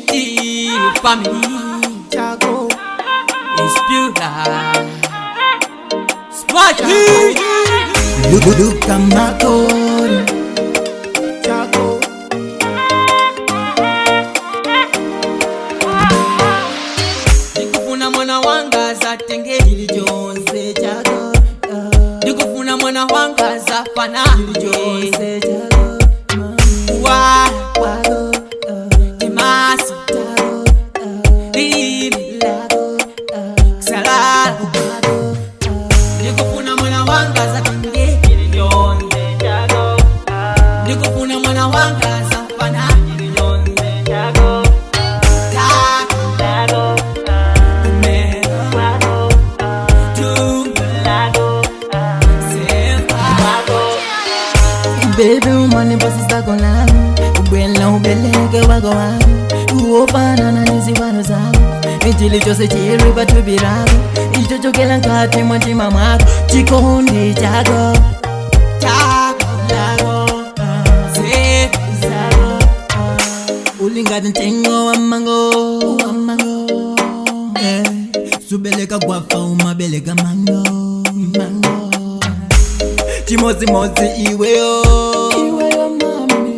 GT family. Chago. It's pure. Smash. Look, look at my code. Chago. Ndikufuna mwana wanga zatenge Chilichonse chako. Ndikufuna mwana wanga zafana Chilichonse chako. Wa Wako. Timasi Chago. Lili Lago. Salala. Wako. Ndikufuna mwana wanga zatenge ndikufuna mwana wanga zafana Ta Kumela Tu Sempa. Baby umane pasi zako lako ubwela ubeleke wako wako uofanana neziwalo zako ichili chose chiri pathupi lako ichochokela nkati mwa mtima mwako chikondi chako Chako lako Se zako ulingati mtengo wa mango wa mango eh, subeleka gwafa umabeleka mango mango chimodzimodzi iweyo iweyo mami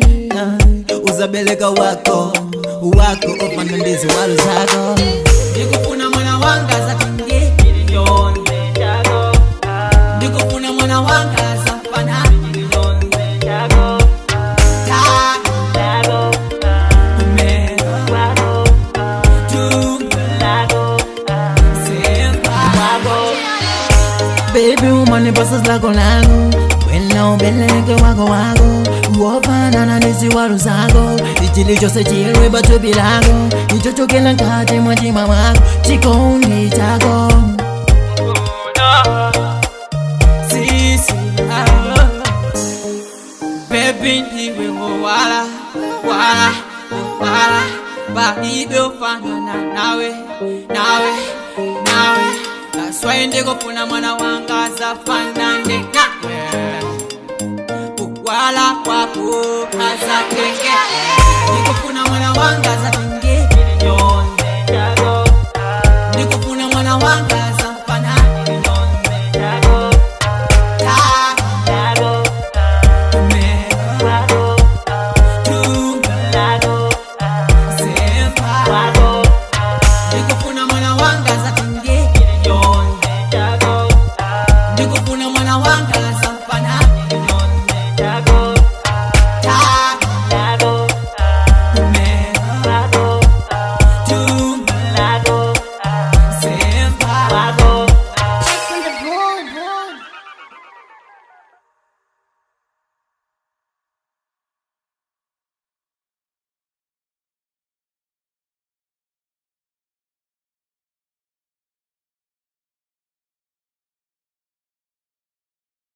uzabeleka wako wako ofana ndiziwalo zako. Ndikufuna mwana wanga zatenge ndikufuna mwana wanga zafana Ta Kumela Tu Sempa. Baby umane pasa zako lako wena ubeleke wako wako uofanana neziwalo zako ichili chose chilwe pathupi lako ichochokela nkati mwa mtima mwako chikondi chako. Sisi ah. Baby ndiwe wowala wala wala palibe ofanana nawe nawe nawe. That's why ndikufuna mwana wanga zafanane nawe kukwala kwako azatenge ndikufuna mwana wanga.